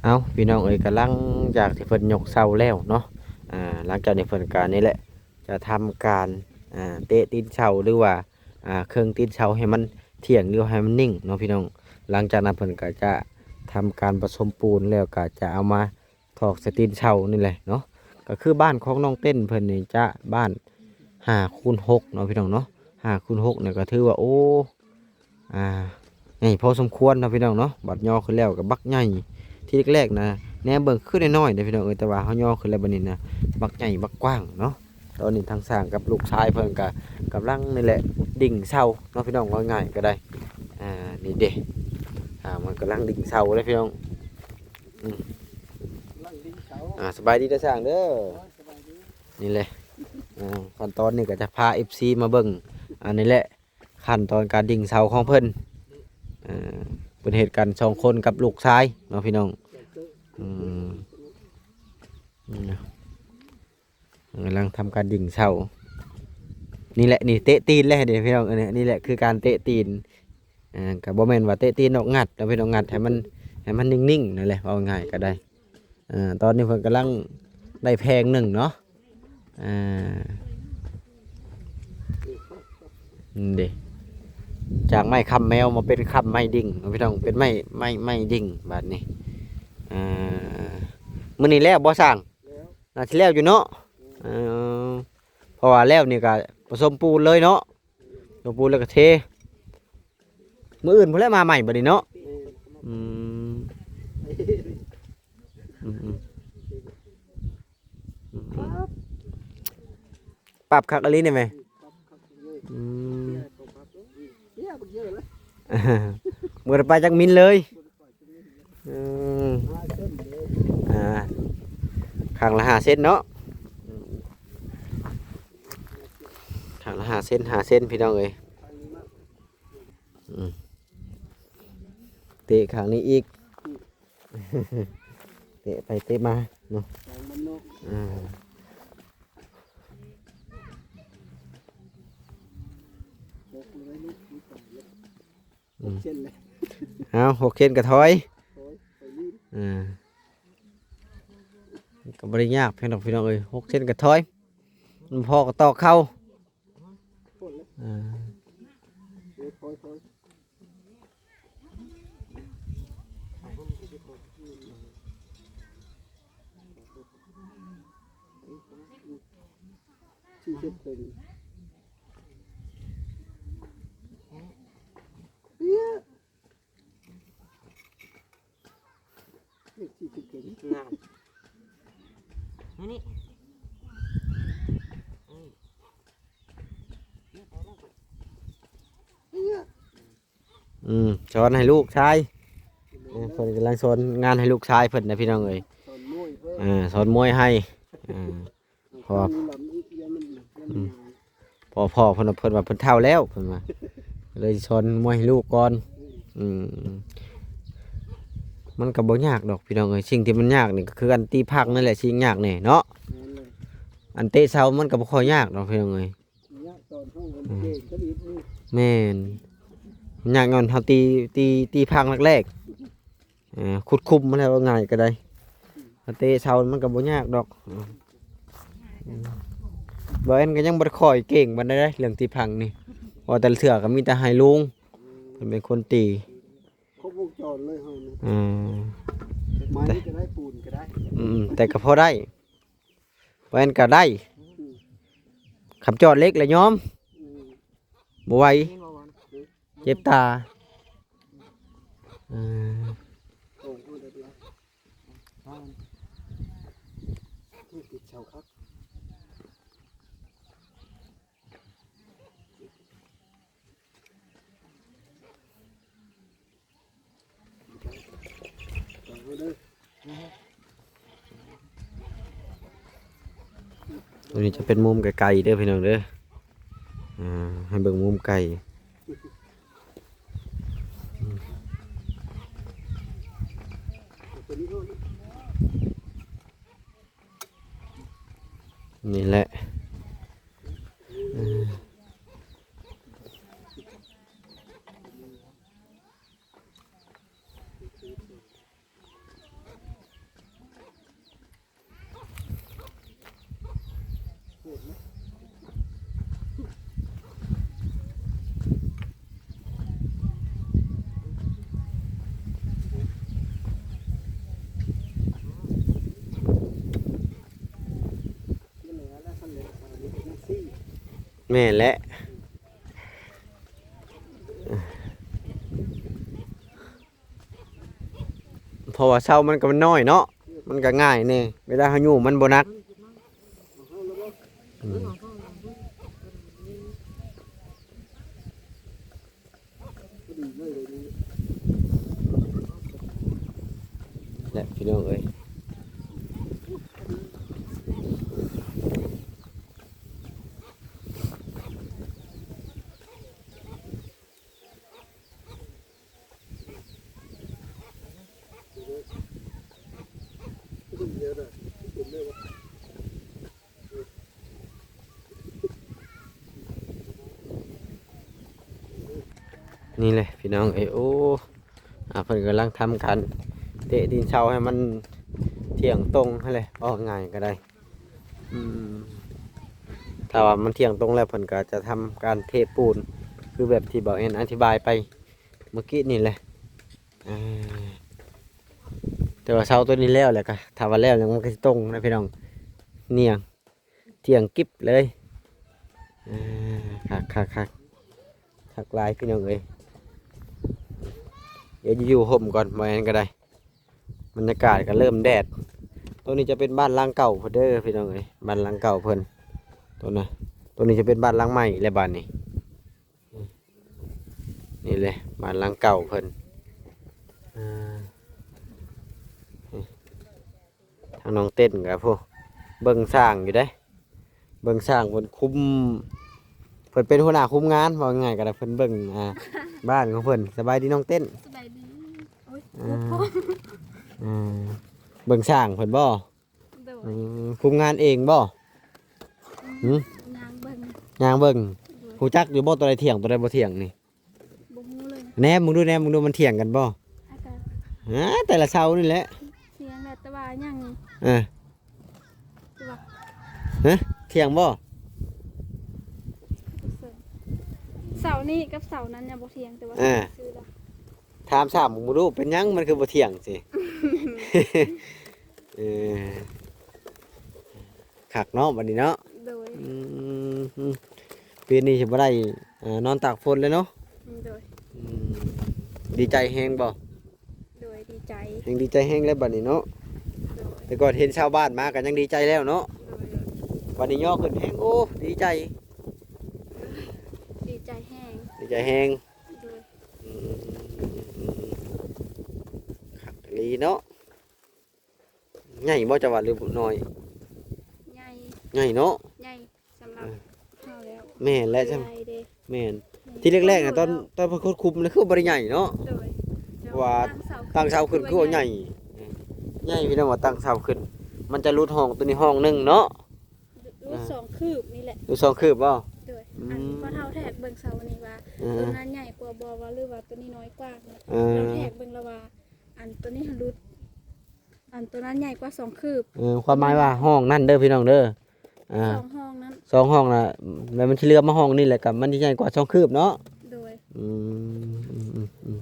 ເອົາ ພີ່ນ້ອງເອີຍ ກະຫຼັງຈາກທີ່ເພິ່ນຍົກເສົາແລ້ວເນາະ ອ່າ ຫຼັງຈາກນີ້ເພິ່ນກະນີ້ແຫຼະ ຈະທຳການ ອ່າ ເຕະຕີນເສົາ ຫຼືວ່າ ອ່າ ເຄິ່ງຕີນເສົາໃຫ້ມັນທ່ຽງ ຫຼືວ່າໃຫ້ມັນນິ່ງເນາະພີ່ນ້ອງ. ຫຼັງຈາກນັ້ນເພິ່ນກະຈະທຳການປະສົມປູນ ແລ້ວກະຈະເອົາມາຖອກໃສ່ຕີນເສົານີ້ແຫຼະເນາະ. ກະຄືບ້ານຂອງນ້ອງເຕັ້ນເພິ່ນນີ້ຈະບ້ານຫ້າຄູນຫົກເນາະພີ່ນ້ອງເນາະ. ຫ້າຄູນຫົກນີ້ກະຖືວ່າ ໂອ້ ອ່າ ໃຫຍ່ພໍສົມຄວນເນາະພີ່ນ້ອງເນາະ. ບາດຍໍຂຶ້ນແລ້ວກໍບັກໃຫຍ່ ທີແລກໆນະ ແນມເບິ່ງຄືນ້ອຍໆເດ້ພີ່ນ້ອງເອີຍ ແຕ່ວ່າເຮົາຍໍຂຶ້ນແລ້ວບັດນີ້ນະ ບັກໃຫຍ່ບັກກວ້າງເນາະ. ຕອນນີ້ທາງຊ່າງກັບລູກຊາຍເພິ່ນກໍກຳລັງນີ້ແຫຼະ ດິ້ງເສົາເນາະພີ່ນ້ອງ ເວົ້າງ່າຍກໍໄດ້. ອ່າ ນີ້ເດ້ ອ່າ ມັນກຳລັງດິ້ງເສົາເດ້ພີ່ນ້ອງ. ອືມ ກຳລັງດິ້ງເສົາ. ອ່າ ສະບາຍດີເດີຊ່າງເດີ. ໂອ້ຍ ສະບາຍດີ. ນີ້ແຫຼະ ອ່າ ຂັ້ນຕອນນີ້ກໍຈະພາເອັຟຊີມາເບິ່ງ ອັນນີ້ແຫຼະ ຂັ້ນຕອນການດິ້ງເສົາຂອງເພິ່ນ ເອີ ເພິ່ນເຮັດກັນສອງຄົນກັບລູກຊາຍເນາະພີ່ນ້ອງ. ອືມ ນີ້ນະ ກຳລັງທຳການດິ້ງເສົາ. ນີ້ແຫຼະ ນີ້ເຕະຕີນແຫຼະເດ້ພີ່ນ້ອງ. ອັນນີ້ ນີ້ແຫຼະຄືການເຕະຕີນ. ອ່າ ກໍບໍ່ແມ່ນວ່າເຕະຕີນອອກ ງັດເນາະພີ່ນ້ອງ ງັດໃຫ້ມັນ ໃຫ້ມັນນິ່ງໆນັ້ນແຫຼະ ເວົ້າງ່າຍກໍໄດ້. ອ່າ ຕອນນີ້ເພິ່ນກຳລັງໄດ້ແຜງໜຶ່ງເນາະ. ອ່າ ນີ້ເດ້ ຈາກໄມ້ຄ້ຳແມວມາເປັນຄ້ຳໄມ້ດິ້ງເນາະພີ່ນ້ອງ ເປັນໄມ້ ໄມ້ ໄມ້ດິ້ງບາດນີ້. ອ່າ ມື້ນີ້ແລ້ວບໍ່ຊ່າງ? ແລ້ວ ໜ້າຊິແລ້ວຢູ່ເນາະ. ເອີ ເພາະວ່າແລ້ວນີ້ກໍປະສົມປູນເລີຍເນາະ ປະສົມປູນແລ້ວກໍເທ. ມື້ອື່ນພຸ້ນແຫຼະມາໃໝ່ບັດນີ້ເນາະ. ແມ່ນ ອືມ ອືມໆ ອືມໆ ປັບຄັກອີ່ຫຼີນີ້ແມ່. ປັບຄັກເລີຍ. ອືມ ເຍ ເຍບັກເຍເລີຍ ບໍ່ໄດ້ໄປຈັກມິນເລີຍ. ອືມ ຫ້າເຊັນເດີ. ອ່າ ຂ້າງລະຫ້າເຊັນເນາະ. ອືມ ຂ້າງລະຫ້າເຊັນ ຫ້າເຊັນ ພີ່ນ້ອງເອີຍ. ອືມ ເຕະຂ້າງນີ້ອີກ ເຕະໄປເຕະມາເນາະ. ອ່າ ອືມ ເອົາ ຫົກເຊັນກໍຖອຍ. ອ່າ ກໍບໍ່ໄດ້ຍາກເພິ່ນດອກພີ່ນ້ອງເອີຍ ຫົກເຊັນກໍຖອຍ ມັນພໍກໍຕອກເຂົ້າ. ອ່າ ທີ່ເຮັດເປັນ ນີ້ ນີ້ ນີ້ ນີ້ ນີ້ ອືມ ສອນໃຫ້ລູກຊາຍ. ເອີ ເພິ່ນກຳລັງສອນງານໃຫ້ລູກຊາຍເພິ່ນນະພີ່ນ້ອງເອີຍ. ສອນມວຍເພິ່ນ ເອີ ສອນມວຍໃຫ້. ເອີ ເພາະວ່າ ອືມ ເພາະພໍ່ເພິ່ນ ເພິ່ນວ່າເພິ່ນເຖົ້າແລ້ວ ເພິ່ນວ່າ ເລີຍສອນມວຍໃຫ້ລູກກ່ອນ. ອືມ ມັນກໍບໍ່ຍາກດອກພີ່ນ້ອງເອີຍ ສິ່ງທີ່ມັນຍາກນີ້ກໍຄືອັນຕີພັກນັ້ນແຫຼະ ສິ່ງຍາກແດ່ເນາະ. ແມ່ນເລີຍ ອັນເຕະເສົາມັນກໍບໍ່ຄ່ອຍຍາກດອກພີ່ນ້ອງເອີຍ. ຍາກຕອນເຮົາ ອືມ ເກັ່ງຂຶ້ນອີກນີ້. ແມ່ນ ມັນຍາກຍ້ອນເຮົາຕີ ຕີ ຕີພັກແລກໆ ເອີ ຂຸດຂຸມມາແລ້ວ ເວົ້າງ່າຍກໍໄດ້. ເຮົາເຕະເສົາມັນກໍບໍ່ຍາກດອກ. ອືມ ບ່າວແອນກໍຍັງບໍ່ຄ່ອຍເກັ່ງປານໃດເລື່ອງຕີພັກນີ້ ເພາະວ່າແຕ່ລະເທື່ອກໍມີແຕ່ໃຫ້ລຸງ ເພິ່ນເປັນຄົນຕີ. ຄົບວົງຈອນເລີຍເຮົານີ້. ເອີ ໄມ້ກໍໄດ້ ປູນກໍໄດ້. ອືມ ແຕ່ກໍພໍໄດ້. ແວ່ນກໍໄດ້. ອືມ ຄຳຈອດເຫຼັກລະຍອມ. ອືມ ບໍ່ໄຫວ ເຈັບຕາ. ເອີ ຕິດເສົາຄັກ. ຕົວນີ້ຈະເປັນມຸມໄກໆເດີພີ່ນ້ອງເດີ ອ່າ ໃຫ້ເບິ່ງມຸມໄກ. ນີ້ແຫຼະ ເອີ. ແມ່ນແຫຼະ ເພາະວ່າເສົາມັນກໍມັນນ້ອຍເນາະ ມັນກໍງ່າຍແດ່ ເວລາເຮົາຍູ້ມັນບໍ່ໜັກ. ອືມ ແຫຼະ ພີ່ນ້ອງເອີຍ. ນີ້ແຫຼະພີ່ນ້ອງເອີຍ ໂອ້ ອ່າ ເພິ່ນກຳລັງທຳການເຕະດິນເຊົາໃຫ້ມັນທ່ຽງຕົງຫັ້ນແຫຼະ ເວົ້າງ່າຍກໍໄດ້. ອືມ ຖ້າວ່າມັນທ່ຽງຕົງແລ້ວ ເພິ່ນກໍຈະທຳການເທປູນ ຄືແບບທີ່ບ່າວແອນອະທິບາຍໄປເມື່ອກີ້ນີ້ແຫຼະ. ອ່າ ແຕ່ວ່າເສົາຕົວນີ້ແລ້ວແຫຼະ ກໍຖ້າວ່າແລ້ວແລ້ວມັນກໍຊິຕົງນະພີ່ນ້ອງ ນຽງ ທ່ຽງກິບເລີຍ. ອ່າ ຄັກໆໆ ຄັກຫຼາຍພີ່ນ້ອງເອີຍ. ດຽວຢູ່ຮົ່ມກ່ອນ ບໍ່ແມ່ນກໍໄດ້ ບັນຍາກາດກໍເລີ່ມແດດ. ຕົວນີ້ຈະເປັນບ້ານຫຼັງເກົ່າເພິ່ນເດີພີ່ນ້ອງເອີຍ ບ້ານຫຼັງເກົ່າເພິ່ນ. ຕົວນະ ຕົວນີ້ຈະເປັນບ້ານຫຼັງໃໝ່ແລ້ວບາດນີ້. ນີ້ແຫຼະ ບ້ານຫຼັງເກົ່າເພິ່ນ. ອ່າ ທາງນ້ອງເຕັ້ນກໍ ໂອ້ ເບິ່ງຊ່າງຢູ່ເດ້ ເບິ່ງຊ່າງເພິ່ນຄຸມ ເພິ່ນເປັນຫົວໜ້າຄຸມງານ ເວົ້າງ່າຍໆກໍໄດ້ ເພິ່ນເບິ່ງ ອ່າ ບ້ານຂອງເພິ່ນ. ສະບາຍດີນ້ອງເຕັ້ນ. ສະບາຍດີ. ໂອ້ຍ ອ່າ ເຈັບຄໍ. ອ່າ ເບິ່ງຊ່າງເພິ່ນບໍ່? ໂດຍ. ອືມ ຄຸມງານເອງບໍ່? ອືມ ຫື? ຍ່າງເບິ່ງ ຍ່າງເບິ່ງ. ໂດຍ. ຮູ້ຈັກຢູ່ບໍ່ ຕົວໃດທ່ຽງ ຕົວໃດບໍ່ທ່ຽງນີ້? ບໍ່ຮູ້ເລີຍ. ແນມເບິ່ງດູ ແນມເບິ່ງດູ ມັນທ່ຽງກັນບໍ່? ອາ ແຕ່ລະເສົານີ້ແຫຼະ ທ່ຽງແຫຼະ ແຕ່ວ່າຍັງ ເອີ ແຕ່ວ່າ ຮະ ທ່ຽງບໍ່? ເສົານີ້ກັບເສົານັ້ນຍັງບໍ່ທ່ຽງ ແຕ່ວ່າ ອ່າ ຊື່ລະ ຖາມຊ້ຳເບິ່ງດູ ເປັນຫຍັງມັນຄືບໍ່ທ່ຽງຊີ້? ເອີ ຄັກເນາະ ບັດນີ້ເນາະ. ໂດຍ. ອືມ ປີນີ້ຊິບໍ່ໄດ້ ເອີ ນອນຕາກຝົນເລີຍເນາະ. ໂດຍ. ອືມ ດີໃຈແຮງບໍ່? ໂດຍ ດີໃຈ. ແຮງດີໃຈແຮງແລ້ວບັດນີ້ເນາະ. ໂດຍ. ແຕ່ກ່ອນເຫັນຊາວບ້ານມາກໍຍັງດີໃຈແລ້ວເນາະ. ໂດຍ. ບັດນີ້ຍໍຂຶ້ນແຮງ ໂອ້ ດີໃຈ. ໂດຍ. ດີໃຈແຮງ ດີໃຈແຮງ. ໂດຍ. ອືມ ຄັກອີ່ຫຼີເນາະ. ໃຫຍ່ບໍ່ ເຈົ້າວ່າ ຫຼືນ້ອຍ? ໃຫຍ່. ໃຫຍ່ເນາະ. ໃຫຍ່ສຳລັບ ເອີ ເຮົາແລ້ວ. ແມ່ນແຫຼະ ໃຫຍ່ເດ້. ແມ່ນ. ແມ່ນ. ທີແລກໆນະ ຕອນ ຕອນເພິ່ນຂຸດຂຸມນະ ຄືບໍ່ໄດ້ໃຫຍ່ເນາະ. ໂດຍ. ເຈົ້າ ເພາະວ່າຕັ້ງເສົາຂຶ້ນ ຕັ້ງເສົາຂຶ້ນຄືວ່າໃຫຍ່. ໃຫຍ່ ພີ່ນ້ອງ ວ່າຕັ້ງເສົາຂຶ້ນ ມັນຈະຫຼຸດຫ້ອງ ຕົວນີ້ຫ້ອງໜຶ່ງເນາະ. ຫຼຸດ ອ່າ ສອງຄືບນີ້ແຫຼະ. ຫຼຸດສອງຄືບບໍ່? ໂດຍ. ອືມ ອັນພໍ່ເຖົ້າແທກເບິ່ງເສົານີ້ວ່າ ເອີ ຕົວນັ້ນໃຫຍ່ກວ່າບໍ່ ວ່າ ຫຼືວ່າຕົວນີ້ນ້ອຍກວ່ານະ. ເອີ ລາວແທກເບິ່ງລະວ່າ ອັນຕົວນີ້ຫັ້ນຫຼຸດ ອັນຕົວນັ້ນໃຫຍ່ກວ່າສອງຄືບ. ເອີ ຄວາມໝາຍວ່າຫ້ອງນັ້ນເດີພີ່ນ້ອງເດີ ອ່າ ສອງຫ້ອງນັ້ນ ສອງຫ້ອງນະ ແລ້ວມັນຊິເຫຼືອມາຫ້ອງນີ້ ແລ້ວກໍມັນຊິໃຫຍ່ກວ່າສອງຄືບເນາະ. ໂດຍ. ອືມ ອືມ ອືມ ອືມ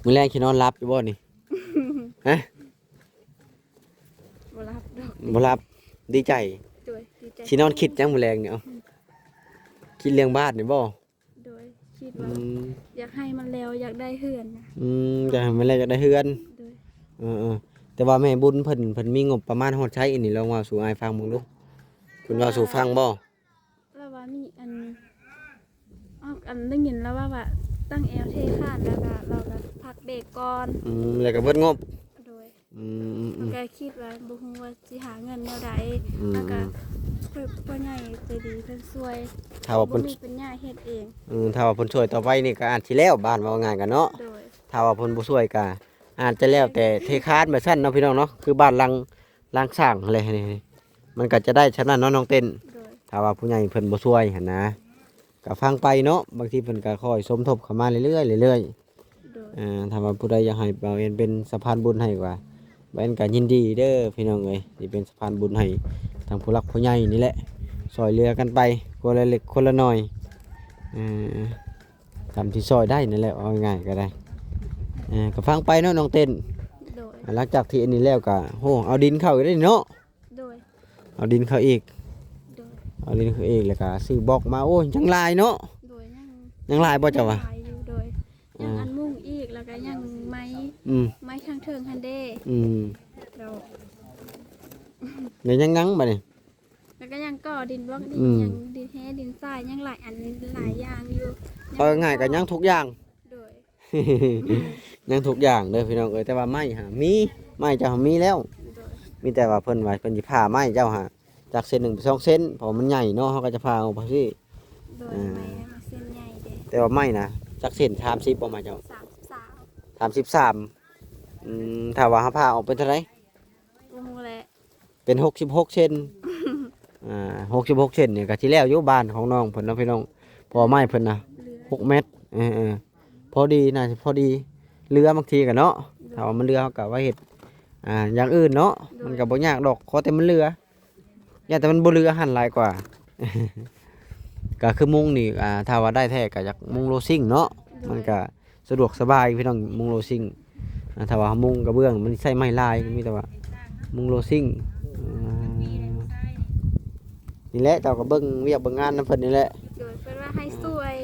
ມື້ແລງຊິນອນຫຼັບຢູ່ບໍ່ນີ້? ຮະ? ບໍ່ຫຼັບດອກ. ບໍ່ຫຼັບ. ດີໃຈ. ໂດຍ ດີໃຈ. ຊິນອນຄິດຫຍັງມື້ແລງນີ້? ເອົ້າ ອືມ ຄິດເລື່ອງບ້ານນີ້ບໍ່? ໂດຍ ຄິດວ່າ ອືມ ຢາກໃຫ້ມັນແລ້ວ ຢາກໄດ້ເຮືອນນະ. ອືມ ຢາກໃຫ້ມັນແລ້ວ ຢາກໄດ້ເຮືອນ. ໂດຍ. ເອີໆ ແຕ່ວ່າແມ່ບຸນເພິ່ນ ເພິ່ນມີງົບປະມານຮອດໃສ ອັນນີ້ລອງເວົ້າສູ່ອ້າຍຟັງເບິ່ງດູ. ເພິ່ນເວົ້າສູ່ຟັງບໍ່? ລາວວ່າມີອັນ ອອກ ອັນໄດ້ຍິນລາວວ່າ ວ່າຕັ້ງແອວເທຄານ ແລ້ວກໍລາວກໍພັກເບຣກກ່ອນ. ອືມ ແລ້ວກໍເບິດງົບ. ໂດຍ. ອືມ ອືມ ອືມ ກໍຄິດວ່າບໍ່ຮູ້ວ່າຊິຫາເງິນແນວໃດ. ອືມ ແລ້ວກໍ ອືມ ຜູ້ໃຫຍ່ໃຈດີເພິ່ນຊ່ວຍ ຖ້າວ່າເພິ່ນ ບໍ່ມີປັນຍາເຮັດເອງ. ອືມ ຖ້າວ່າເພິ່ນຊ່ວຍຕໍ່ໄປນີ້ກໍອາດຊິແລ້ວບ້ານ ເວົ້າງ່າຍກັນເນາະ. ໂດຍ. ຖ້າວ່າເພິ່ນບໍ່ຊ່ວຍກໍອາດຈະແລ້ວແຕ່ເທຄານແບບຊັ້ນເນາະ ພີ່ນ້ອງເນາະ ຄືບ້ານຫຼັງ ຫຼັງສ້າງຫັ້ນແຫຼະ. ນີ້ມັນກໍຈະໄດ້ສ່ຳນັ້ນເນາະ ນ້ອງເຕັ້ນ. ໂດຍ. ຖ້າວ່າຜູ້ໃຫຍ່ເພິ່ນບໍ່ຊ່ວຍຫັ້ນນະ ກໍຟັງໄປເນາະ ບາງທີເພິ່ນກໍຄ່ອຍສົມທົບເຂົ້າມາເລື້ອຍໆ ເລື້ອຍໆ. ໂດຍ. ອ່າ ຖ້າວ່າຜູ້ໃດຢາກໃຫ້ບ່າວແອນເປັນສະພານບຸນໃຫ້ ວ່າບ່າວແອນກໍຍິນດີເດີພີ່ນ້ອງເອີຍ ທີ່ເປັນສະພານບຸນໃຫ້ທາງຜູ້ຫຼັກຜູ້ໃຫຍ່ນີ້ແຫຼະ ຊ່ອຍເຫຼືອກັນໄປຄົນລະເລັກຄົນລະໜ້ອຍ ເອີ ຕາມທີ່ຊ່ອຍໄດ້ນັ້ນແຫຼະ ເວົ້າງ່າຍໆກໍໄດ້. ເອີ ກໍຟັງໄປເນາະນ້ອງເຕັ້ນ. ໂດຍ. ຫຼັງຈາກທີ່ອັນນີ້ແລ້ວກໍ ໂຫ ເອົາດິນເຂົ້າອີກເດ້ເນາະ. ໂດຍ. ເອົາດິນເຂົ້າອີກ. ໂດຍ. ອັນນີ້ຄືເອກ ແລ້ວກໍຊື້ບລັອກມາ. ໂອ້ຍ ຍັງຫຼາຍເນາະ. ໂດຍ ຍັງ ຍັງຫຼາຍບໍ່ເຈົ້າວ່າ? ຫຼາຍຢູ່. ໂດຍ ຍັງ ອ່າ ອັນມຸງອີກ ແລ້ວກໍຍັງໄມ້ ອືມ ໄມ້ທາງເທິງຫັ້ນເດ້. ອືມ ໂດຍ ແລ້ວຍັງ ຍັງບັດນີ້ ແລ້ວກໍຍັງກໍ່ດິນບລັອກ ດິນ ອືມ ຫຍັງ ດິນແຮ່ ດິນຊາຍ ຍັງຫຼາຍອັນຫຼາຍຢ່າງຢູ່. ເວົ້າງ່າຍໆກໍຍັງທຸກຢ່າງ. ໂດຍ ຍັງທຸກຢ່າງເດີພີ່ນ້ອງເອີຍ. ແຕ່ວ່າໄມ້ຫາມີ ໄມ້ເຈົ້າຫາມີແລ້ວ. ໂດຍ ມີແຕ່ວ່າເພິ່ນວ່າເພິ່ນຊິຜ່າໄມ້ເຈົ້າຫາ ຈາກເສັ້ນໜຶ່ງໄປສອງເສັ້ນ ເພາະວ່າມັນໃຫຍ່ເນາະ ເຮົາກໍຈະຜ່າອອກຈັ່ງຊີ້. ໂດຍ ອ່າ ໄມ້ມັນເສັ້ນໃຫຍ່ເດ້. ແຕ່ວ່າໄມ້ນະ ຈັກເສັ້ນ? ສາມສິບບໍ່ ໄມ້ເຈົ້າ? ສາມສິບສາມ. ສາມສິບສາມ. ອືມ ຖ້າວ່າເຮົາຜ່າອອກເປັນເທົ່າໃດ? ບໍ່ຮູ້ແຫຼະ. ເປັນຫົກສິບຫົກເຊັນ. ອ່າ ຫົກສິບຫົກເຊັນນີ້ກໍຊິແລ້ວຢູ່ ບ້ານຂອງນ້ອງເພິ່ນເນາະພີ່ນ້ອງ. ເພາະວ່າໄມ້ເພິ່ນນະ ເຫຼືອ ຫົກແມັດ. ເອີໆ ພໍດີ ໜ້າຊິພໍດີ. ເຫຼືອບາງທີກໍເນາະ. ໂດຍ ຖ້າວ່າມັນເຫຼືອ ເຮົາກໍໄວ້ເຮັດ ອ່າ ຢ່າງອື່ນເນາະ. ໂດຍ ມັນກໍບໍ່ຍາກດອກ ຂໍແຕ່ມັນເຫຼືອ. ຢ້ານແຕ່ມັນບໍ່ເຫຼືອຫັ້ນຫຼາຍກວ່າ. ກໍຄືມຸງນີ້ ອ່າ ຖ້າວ່າໄດ້ແທ້ກໍຢາກມຸງໂລຊິງເນາະ. ໂດຍ ມັນກໍສະດວກສະບາຍພີ່ນ້ອງ ມຸງໂລຊິງ. ອ່າ ຖ້າວ່າມຸງກະເບື້ອງ ມັນໃຊ້ໄມ້ລາຍ ມີແຕ່ວ່າມຸງໂລຊິງ. ອ່າ ນີ້ແຫຼະ ເຈົ້າກໍເບິ່ງວຽກເບິ່ງງານນຳເພິ່ນນີ້ແຫຼະ. ໂດຍ ເພິ່ນວ່າໃຫ້ຊ່ວຍ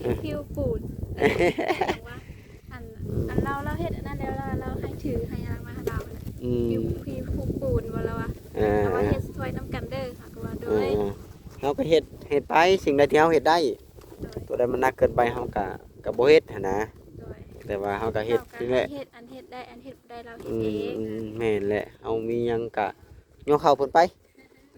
ອ່າ ຜິວປູນ ເອີ ວ່າ ອັນ ອືມ ອັນລາວ ລາວເຮັດອັນນັ້ນແລ້ວ ລາວ ລາວໃຫ້ຖືໃຫ້ຫຍັງມາໃຫ້ລາວ. ອືມ ຜິວ ຜິວປູນບໍ່ລາວວ່າ. ອ່າ ລາວວ່າເຮັດຊ່ວຍນຳກັນເດີ ເຮົາກໍວ່າໂດຍ. ອ່າ ເຮົາກໍເຮັດ ເຮັດໄປ ສິ່ງໃດທີ່ເຮົາເຮັດໄດ້. ໂດຍ ຕົວໃດມັນໜັກເກີນໄປ ເຮົາກໍ ກໍບໍ່ເຮັດຫັ້ນນະ. ໂດຍ ແຕ່ວ່າເຮົາກໍເຮັດ ເຮົາກໍ ນີ້ແຫຼະ ເຮັດ ອັນເຮັດໄດ້ ອັນເຮັດບໍ່ໄດ້ ລາວເຮັດເອງ. ອືມ ແມ່ນແຫຼະ ເຮົາມີຫຍັງກໍຍໍເຂົ້າເພິ່ນໄປ.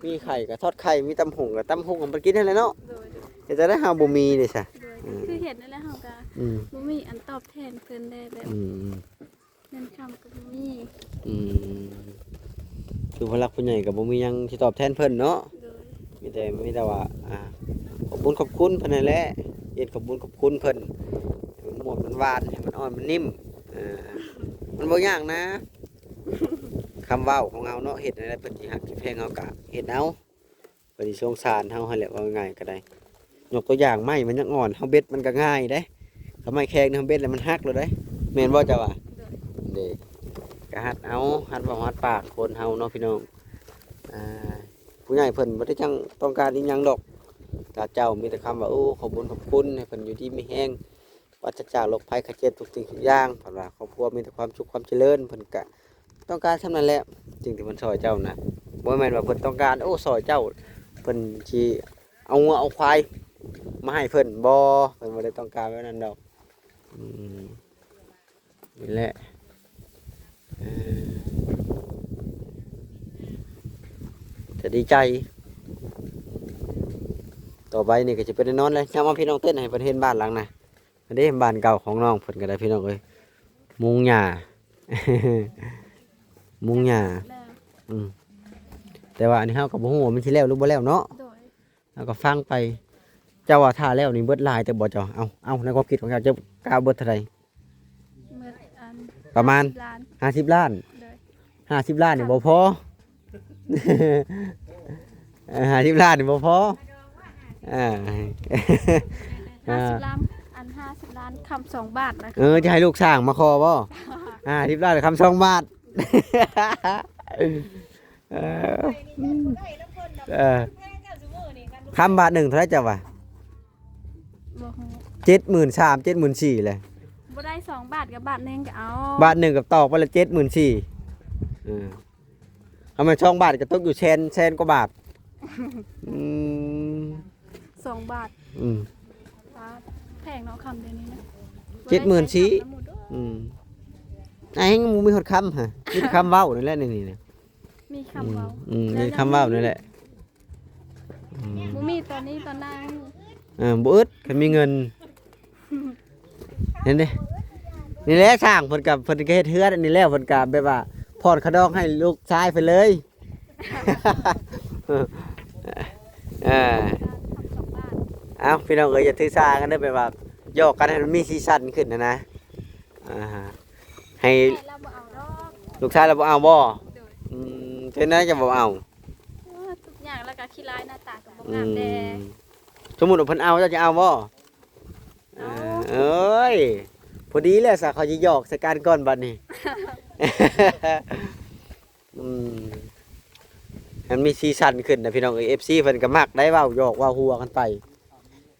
ມີໄຂ່ກໍທອດໄຂ່ ມີຕຳຫຸ່ງກໍຕຳຫຸ່ງໃຫ້ເພິ່ນກິນຫັ້ນແຫຼະເນາະ. ໂດຍ ໂດຍ ເຮັດຈັ່ງໃດເຮົາບໍ່ມີເດ້ຊະ. ໂດຍ ອືມ ຄືເຮັດນັ້ນແຫຼະ ເຮົາກໍ ອືມ ບໍ່ມີອັນຕອບແທນເພິ່ນເດ້ ແບບ ອືມ ເງິນຄຳກໍບໍ່ມີ. ອືມ ຄືຜູ້ຫຼັກຜູ້ໃຫຍ່ກໍບໍ່ມີຫຍັງຊິຕອບແທນເພິ່ນເນາະ. ໂດຍ ມີແຕ່ ມີແຕ່ວ່າ ອ່າ ຂອບບຸນຂອບຄຸນເພິ່ນນັ້ນແຫຼະ ເຮັດຂອບບຸນຂອບຄຸນເພິ່ນ ໃຫ້ມັນມ່ວນມັນຫວານ ໃຫ້ມັນອ່ອນມັນນິ່ມ. ເອີ ມັນບໍ່ຍາກນະ. ຄຳເວົ້າຂອງເຮົາເນາະ ເຮັດແນວໃດເພິ່ນຊິຮັກຊິແພງເຮົາກະເຮັດເອົາ ເພິ່ນຊິສົງສານເຮົາຫັ້ນແຫຼະ ເວົ້າງ່າຍໆກໍໄດ້. ຍົກຕົວຢ່າງໄມ້ມັນຍັງອ່ອນ ເຮົາເບັດມັນກໍງ່າຍເດ້ ຄັນໄມ້ແຂງນີ້ເຮົາເບັດແລ້ວມັນຫັກໂລດເດ້ ແມ່ນບໍ່ເຈົ້າວ່າ? ໂດຍ ເດ້ ກໍຫັດເອົາ ຫັດເວົ້າຫັດປາກຄົນເຮົາເນາະພີ່ນ້ອງ. ອ່າ ຜູ້ໃຫຍ່ເພິ່ນບໍ່ໄດ້ຈັ່ງຕ້ອງການອີ່ຫຍັງດອກ ຈາກເຈົ້າມີແຕ່ຄຳວ່າ ໂອ້ ຂອບບຸນຂອບຄຸນ ໃຫ້ເພິ່ນຢູ່ດີມີແຮງ ປາສະຈາກໂລກໄພໄຂ້ເຈັບທຸກສິ່ງທຸກຢ່າງ. ເພິ່ນວ່າຄອບຄົວມີແຕ່ຄວາມສຸກຄວາມຈະເລີນ ເພິ່ນກະຕ້ອງການສ່ຳນັ້ນແຫຼະ. ສິ່ງທີ່ເພິ່ນຊ່ອຍເຈົ້ານະ ບໍ່ແມ່ນວ່າເພິ່ນຕ້ອງການ ໂອ້ ຊ່ອຍເຈົ້າ ເພິ່ນຊິເອົາງົວເອົາຄວາຍມາໃຫ້ເພິ່ນ ບໍ່ ເພິ່ນບໍ່ໄດ້ຕ້ອງການແບບນັ້ນດອກ. ອືມ ນີ້ແຫຼະ ເອີ ຈະດີໃຈ. ຕໍ່ໄປນີ້ກໍຈະເປັນແນວນອນແຫຼະ ຍາມເອົາພີ່ນ້ອງເຕັ້ນໃຫ້ເພິ່ນເຫັນບ້ານຫຼັງນະ. ອັນນີ້ບ້ານເກົ່າຂອງນ້ອງເພິ່ນກໍໄດ້ພີ່ນ້ອງເອີຍ ມຸງຫຍ້າ ມຸງຫຍ້າ. ແລ້ວ ອືມ ແຕ່ວ່າອັນນີ້ເຮົາກໍບໍ່ຮູ້ວ່າມັນຊິແລ້ວຫຼືບໍ່ແລ້ວເນາະ. ໂດຍ ເຮົາກໍຟັງໄປ. ເຈົ້າວ່າຖ້າແລ້ວນີ້ເບິດຫຼາຍເຕີບບໍ່ເຈົ້າ? ເອົາ ເອົາ ໃນຄວາມຄິດຂອງເຈົ້າ ເຈົ້າກະເບິດເທົ່າໃດ? ເບິດອັນ ປະມານ ຫ້າສິບລ້ານ ຫ້າສິບລ້ານ. ໂດຍ ຫ້າສິບລ້ານນີ້ບໍ່ພໍ ເອີ ຫ້າສິບລ້ານນີ້ບໍ່ພໍ. ເອີ ຫ້າສິບລ້ານ ອັນຫ້າສິບລ້ານຄຳສອງບາດນະ. ເອີ ຈະໃຫ້ລູກຊ່າງມາຂໍບໍ່? ຫ້າສິບລ້ານຄຳສອງບາດ. ເອີ ເອີ ຄຳບາດໜຶ່ງເທົ່າໃດເຈົ້າວ່າ? ບໍ່ຮູ້ ເຈັດໝື່ນສາມ ເຈັດໝື່ນສີ່ແຫຼະ. ບໍ່ໄດ້ສອງບາດກໍບາດໜຶ່ງກໍເອົາ ບາດໜຶ່ງກໍຕອກໄປລະເຈັດໝື່ນສີ່. ເອີ ເອົາແມ່ນສອງບາດກໍຕົກຢູ່ແສນ ແສນກວ່າບາດ. ອືມ ສອງບາດ. ອືມ ປາດ ແພງເນາະ ຄຳດຽວນີ້ນະ ເຈັດໝື່ນສີ່. ບໍ່ໄດ້ໃຊ້ຄຳນຳໝູ່ດອກ. ອືມ ອ້າຍແຮງບໍ່ມີຮອດຄຳຫະ ມີແຕ່ຄຳເວົ້ານີ້ແຫຼະ ໃນນີ້ນະ. ມີຄຳເວົ້າ. ອືມ ອືມ ມີຄຳເວົ້ານີ້ແຫຼະ. ອືມ ບໍ່ມີຕອນນີ້ຕອນໜ້າ. ເອີ ບໍ່ອຶດ ຄັນມີເງິນ. ເຫັນເດ້ ນີ້ແຫຼະ ຊ່າງເພິ່ນກໍ ເພິ່ນກໍເຮັດເຮືອນອັນນີ້ແລ້ວ ເພິ່ນກໍແບບວ່າຜ່ອນຄ່າດອງໃຫ້ລູກຊາຍເພິ່ນເລີຍ. ເອີ ເອົ້າ ພີ່ນ້ອງເອີຍ ຢ່າຖືສາກັນເດີ ແບບວ່າຫຍອກກັນໃຫ້ມັນມີສີສັນຂຶ້ນຫັ້ນນະ. ອ່າ ໃຫ້ ແມ່ນລາວບໍ່ເອົາດອກ. ລູກຊາຍລາວບໍ່ເອົາບໍ່? ໂດຍ. ອືມ ເປັນຫຍັງຈັ່ງບໍ່ເອົາ? ໂອ້ ທຸກຢ່າງລາວກໍຂີ້ຮ້າຍ ໜ້າຕາກໍບໍ່ງາມແດ່. ອືມ ສົມມຸດວ່າເພິ່ນເອົາ ເຈົ້າຈະເອົາບໍ່? ເອົາ. ເອີ ໂອ້ຍ ພໍດີແລ້ວຊະ ຂ້ອຍຊິຫຍອກໃສ່ກັນກ່ອນບັດນີ້. ອືມ ມັນມີສີສັນຂຶ້ນນະພີ່ນ້ອງເອີຍ ເອັຟຊີເພິ່ນກໍມັກໄດ໋ ເວົ້າຫຍອກເວົ້າຫົວກັນໄປ.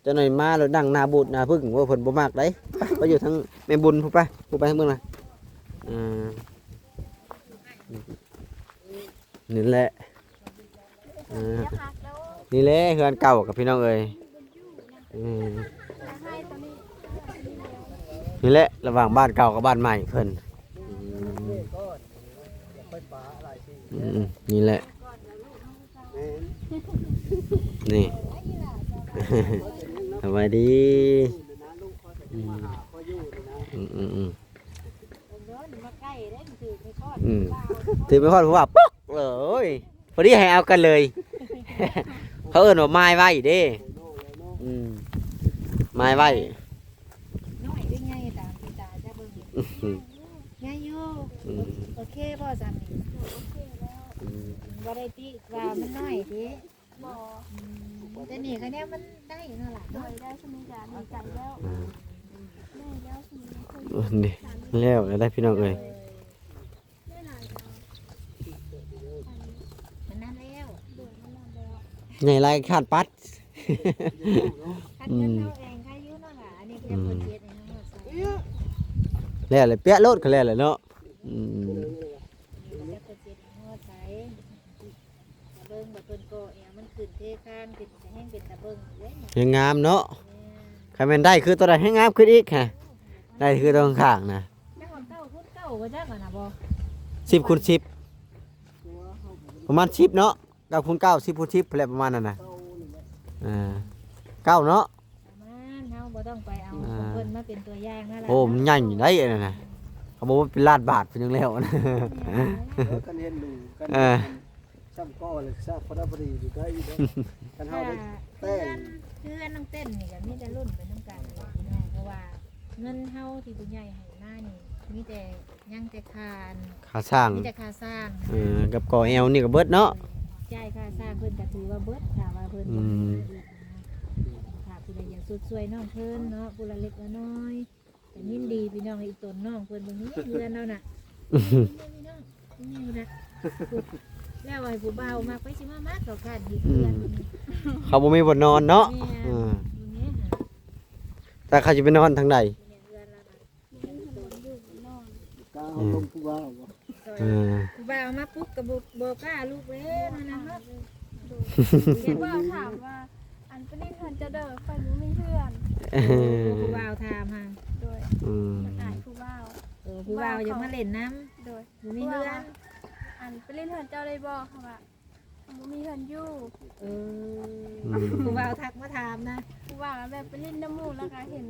ຈັກໜ້ອຍມາແລ້ວນັ່ງໜ້າບູດໜ້າບຶ້ງ ໂອ້ ເພິ່ນບໍ່ມັກໄດ໋. ໄປ ໄປຢູ່ທາງແມ່ບຸນພຸ້ນໄປ ພຸ້ນໄປທາງເບິ່ງນະ. ອ່າ ນີ້ແຫຼະ ອ່າ ນີ້ແຫຼະເຮືອນເກົ່າກັບພີ່ນ້ອງເອີຍ. ອືມ ນີ້ແຫຼະລະຫວ່າງບ້ານເກົ່າກັບບ້ານໃໝ່ເພິ່ນ. ອືມ ນີ້ແຫຼະ ນີ້ ສະບາຍດີ. ອືມ ອືມ ອືມ ອືມ ອືມ ຖືໄມ້ຄ້ອນ ຖືໄມ້ຄ້ອນ ເພາະວ່າ ປຶກ ເລີຍ ພໍດີໃຫ້ເອົາກັນເລີຍ. ເຂົາເອີ້ນວ່າໝາຍໄວ້ເດ້. ອືມ ໝາຍໄວ້. ນ້ອຍຫຼືໃຫຍ່ຕາມທີ່ຕາຈະເບິ່ງ? ໃຫຍ່ຢູ່. ອືມ ໂອເຄບໍ່ຊັ້ນນີ້? ອືມ ບໍ່ໄດ້ຕິວ່າມັນນ້ອຍຕິ. ບໍ່. ອືມ ແຕ່ນີ້ກໍແນວມັນໄດ້ເນາະຫຼານເນາະ. ໂດຍ ໄດ້ສ່ຳນີ້ກໍດີໃຈແລ້ວ. ອືມ ໄດ້ແລ້ວສ່ຳນີ້. ໂອ້ ນີ້ແລ້ວໄດ້ພີ່ນ້ອງເອີຍ. ມັນນັ້ນແລ້ວ ໃຫຍ່ຫຼາຍຂາດປັດ. ຄັນເງິນເຮົາແອງໃຄຢູ່ເນາະຫຼານ ອັນນີ້ກໍຈະເປີດເຈັດໃຫ້ເຮົາຮອດໃສ. ອືມ ແລ້ວແຫຼະ ເປະໂລດ ກໍແລ້ວແຫຼະເນາະ. ອືມ ເພິ່ນເຈັດຮອດໃສ ຕາເບິ່ງ ບາດເພິ່ນກໍແອວມັນຂຶ້ນເທຄານຂຶ້ນ ກໍແຮງເປັນຕາເບິ່ງຢູ່ເດ້. ແຮງງາມເນາະ. ແມ່ນ ຄັນແມ່ນໄດ້ຄືຕົວໃດແຮງງາມຂຶ້ນອີກຫະ. ໄດ້ຄືຕົວຂ້າງໆນະ. ຈັກວ່າເກົ້າຄູນເກົ້າບໍ່ຈັກຫັ້ນນະບໍ່ ສິບຄູນສິບ ປະມານສິບເນາະ. ເກົ້າຄູນເກົ້າ ສິບຄູນສິບ ພຸ້ນແຫຼະ ປະມານນັ້ນນະ. ເອີ ເກົ້າເນາະ. ປະມານ ເຮົາບໍ່ຕ້ອງໄປເອົາ ອ່າ ຂອງເພິ່ນມາເປັນຕົວຢ່າງນະ. ໂອ້ ມັນໃຫຍ່ໄດ໋ອັນນັ້ນນະ. ເຂົາບອກວ່າເປັນລ້ານບາດເພິ່ນຍັງແລ້ວນະ. ເອີ ຄັນເຫັນດູກັນ ເອີ ຊ້ຳກໍແລ້ວຊາບພໍດີຢູ່ໄດ້ຢູ່ເດ້. ຄັນເຮົາໄດ້ແຕ້ງ ເຮືອນ ເຮືອນນ້ອງເຕັ້ນນີ້ກໍມີແຕ່ລຸ້ນໄປນຳກັນແຫຼະພີ່ນ້ອງ ເພາະວ່າເງິນເຮົາທີ່ຜູ້ໃຫຍ່ໃຫ້ມານີ້ ມີແຕ່ ຍັງແຕ່ຄ່າ ຄ່າສ້າງ ມີແຕ່ຄ່າສ້າງ. ເອີ ກັບກໍ່ແອວນີ້ກໍເບິດເນາະ. ຈ່າຍຄ່າສ້າງເພິ່ນກໍຖືວ່າເບິດ ຖ້າວ່າເພິ່ນ ອືມ ບໍ່ມີມາອີກນະ. ຖ້າຜູ້ໃດຢາກຊົດຊ່ວຍນ້ອງເພິ່ນເນາະ ຜູ້ລະເລັກລະນ້ອຍ ກໍຍິນດີພີ່ນ້ອງ. ອີ່ຕົນນ້ອງເພິ່ນເບິ່ງນີ້ເຮືອນລາວນະ ນີ້ນະ ແລ້ວໃຫ້ຜູ້ບ່າວມັກ ໃຜຊິມາມັກດອກ ການເຮັດເຮືອນ ອືມ ເຂົາບໍ່ມີບ່ອນນອນເນາະ. ແມ່ນ ເອີ ແຕ່ເຂົາຊິໄປນອນທາງໃດ? ເຮືອນລາວນະ ບໍ່ມີບ່ອນຢູ່ນອນ. ກ້າເອົາ ອືມ ລົມຜູ້ບ່າວບໍ່? ເອີ ຜູ້ບ່າວມາປຸກກໍບໍ່ ບໍ່ກ້າລຸກເລີຍ ມານຳເນາະ. ໂດຍ ຜູ້ບ່າວຖາມວ່າ ອັນ ໄປຫຼິ້ນເຮືອນເຈົ້າເດີ ຂ້ອຍບໍ່ມີເຮືອນ. ເອີ ຜູ້ບ່າວຖາມຫາ. ໂດຍ ອືມ ຢາກອາຍຜູ້ບ່າວ. ເອີ ຜູ້ບ່າວຢາກມາຫຼິ້ນນຳ. ໂດຍ ບໍ່ມີເຮືອນ. ອັນ ໄປຫຼິ້ນເຮືອນເຈົ້າໄດ້ບໍ່ ເຂົາວ່າ ບໍ່ມີເຮືອນຢູ່. ເອີ ອືມ ຜູ້ບ່າວທັກມາຖາມນະ. ຜູ້ບ່າວແບບໄປຫຼິ້ນນຳໝູ່ ແລ້ວກໍເຫັນ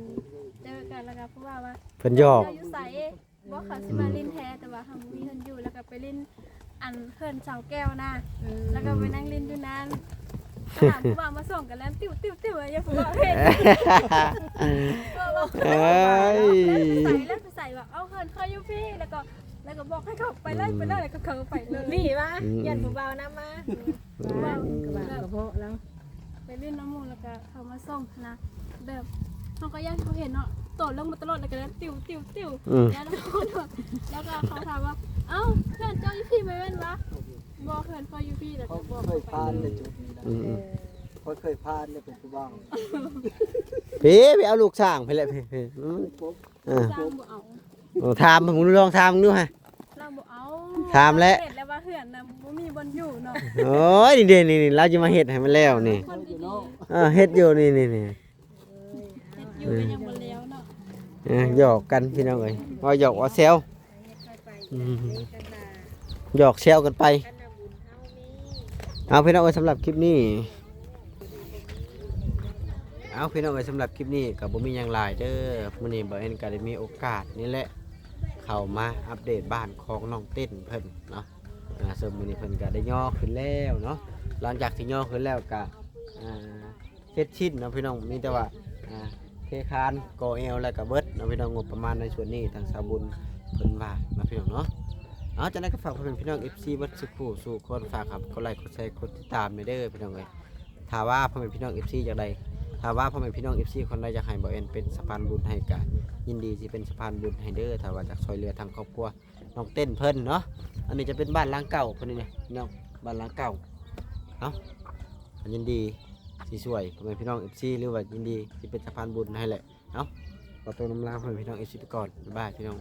ເຈີກັນ ແລ້ວກໍຜູ້ບ່າວວ່າ ເພິ່ນຢອກ ເຈົ້າຢູ່ໃສ? ບໍ່ ເຂົາຊິມາຫຼິ້ນແທ້ ແຕ່ວ່າເຮົາບໍ່ມີເຮືອນຢູ່ ແລ້ວກໍໄປຫຼິ້ນ ອັນ ເຮືອນສາວແກ້ວນະ. ເອີ ແລ້ວກໍໄປນັ່ງຫຼິ້ນຢູ່ນັ້ນ ຖາມຜູ້ບ່າວມາສົ່ງກັນແລ້ວ ຕິວໆໆ ຢ່າຜູ້ບ່າວເຫັນ. ເອີຍ ແລ້ວໄປໃສ ແລ້ວໄປໃສ ວ່າ ເອົາ ເຮືອນຂ້ອຍຢູ່ພີ້ ແລ້ວກໍ ແລ້ວກໍບອກໃຫ້ເຂົາໄປເລີຍ ອືມ ໄປເລີຍ ແລ້ວກໍເຂົາກໍໄປເລີຍ. ນີ້ວ່າ ອືມ ຢ້ານຜູ້ບ່າວນຳມາ. ອືມ ວ່າກໍວ່າກະເພາະລາວ ໄປຫຼິ້ນນຳໝູ່ ແລ້ວກໍເຂົາມາສົ່ງນະ ແບບເຮົາກໍຢ້ານເຂົາເຫັນເນາະ ໂຕລົງມາຕະຫຼອດ ແລ້ວກໍຕິວໆໆ ອືມ ຢ້ານເຂົາໂດນ. ແລ້ວກໍເຂົາຖາມວ່າ ເອົ້າ ເຮືອນເຈົ້າຢູ່ພີ້ແມ່ນບໍ່? ບໍ່ ເຮືອນຂ້ອຍຢູ່ພີ້. ແລ້ວກໍບອກເຂົາໄປເລີຍ. ອືມ ເອີ ຂ້ອຍເຄີຍຜ່ານເລີຍເປັນຜູ້ບ່າວ. ພີ້ ໄປເອົາລູກຊ່າງພີ້ແຫຼະ ພີ້ ພີ້ ອືມ ເອີ ຊ່າງບໍ່ເອົາ. ໂອ້ ຖາມເບິ່ງດູ ລອງຖາມເບິ່ງດູຫະ. ລາວບໍ່ເອົາ ຖາມແຫຼະ ເຫັນແລ້ວວ່າເຮືອນນະບໍ່ມີບ່ອນຢູ່ເນາະ. ໂອ້ຍ ນີ້ເດ້ ນີ້ໆ ລາວຈະມາເຮັດໃຫ້ມັນແລ້ວນີ້. ຄົນດີໆ ເອີ ເຮັດຢູ່ນີ້ໆໆ ເຮັດຢູ່ກໍຍັງບໍ່ແລ້ວເນາະ. ເອີ ຫຍອກກັນພີ່ນ້ອງເອີຍ ເວົ້າຫຍອກເວົ້າແຊວ ອືມ ຫຍອກແຊວກັນໄປ. ເອົາ ພີ່ນ້ອງເອີຍ ສຳລັບຄລິບນີ້ ເອົາ ພີ່ນ້ອງເອີຍ ສຳລັບຄລິບນີ້ກໍບໍ່ມີຫຍັງຫຼາຍເດີ. ມື້ນີ້ບ່າວແອນກໍໄດ້ມີໂອກາດນີ້ແຫຼະ ເຂົ້າມາອັບເດດບ້ານຂອງນ້ອງເຕັ້ນເພິ່ນເນາະ. ອ່າ ເຊິ່ງມື້ນີ້ເພິ່ນກໍໄດ້ຍໍຂຶ້ນແລ້ວເນາະ. ຫຼັງຈາກທີ່ຍໍຂຶ້ນແລ້ວກໍ ອ່າ ເສັດສິ້ນເນາະພີ່ນ້ອງ ມີແຕ່ວ່າ ອ່າ ເທຄານ ກໍ່ແອວ ແລ້ວກໍເບິດເນາະພີ່ນ້ອງ. ງົບປະມານໃນສ່ວນນີ້ທາງຊາວບຸນເພິ່ນວ່າເນາະພີ່ນ້ອງເນາະ. ເອົາ ຈັ່ງໃດກໍຝາກພໍ່ແມ່ພີ່ນ້ອງເອັຟຊີເບິດສູ່ຜູ້ສູ່ຄົນ ຝາກ ກົດໄລ ກົດແຊ ກົດຕິດຕາມແດ່ເດີພີ່ນ້ອງເອີຍ. ຖ້າວ່າພໍ່ແມ່ພີ່ນ້ອງເອັຟຊີຢາກໄດ້ ຖ້າວ່າພໍ່ແມ່ພີ່ນ້ອງເອັຟຊີຄົນໃດຢາກໃຫ້ບ່າວແອນເປັນສະພານບຸນໃຫ້ ກໍຍິນດີຊິເປັນສະພານບຸນໃຫ້ເດີ. ຖ້າວ່າຢາກຊ່ວຍເຫຼືອທາງຄອບຄົວ ນ້ອງເຕັ້ນເພິ່ນເນາະ. ອັນນີ້ຈະເປັນບ້ານຫຼັງເກົ່າເພິ່ນນີ້ນະພີ່ນ້ອງ ບ້ານຫຼັງເກົ່າ. ເອົາ ກໍຍິນດີຊິຊ່ວຍພໍ່ແມ່ພີ່ນ້ອງເອັຟຊີ ຫຼືວ່າຍິນດີຊິເປັນສະພານບຸນໃຫ້ແຫຼະ. ເອົາ ຂໍຕົວນຳລາພໍ່ແມ່ພີ່ນ້ອງເອັຟຊີໄປກ່ອນ. ບາຍບາຍ ພີ່ນ້ອງ.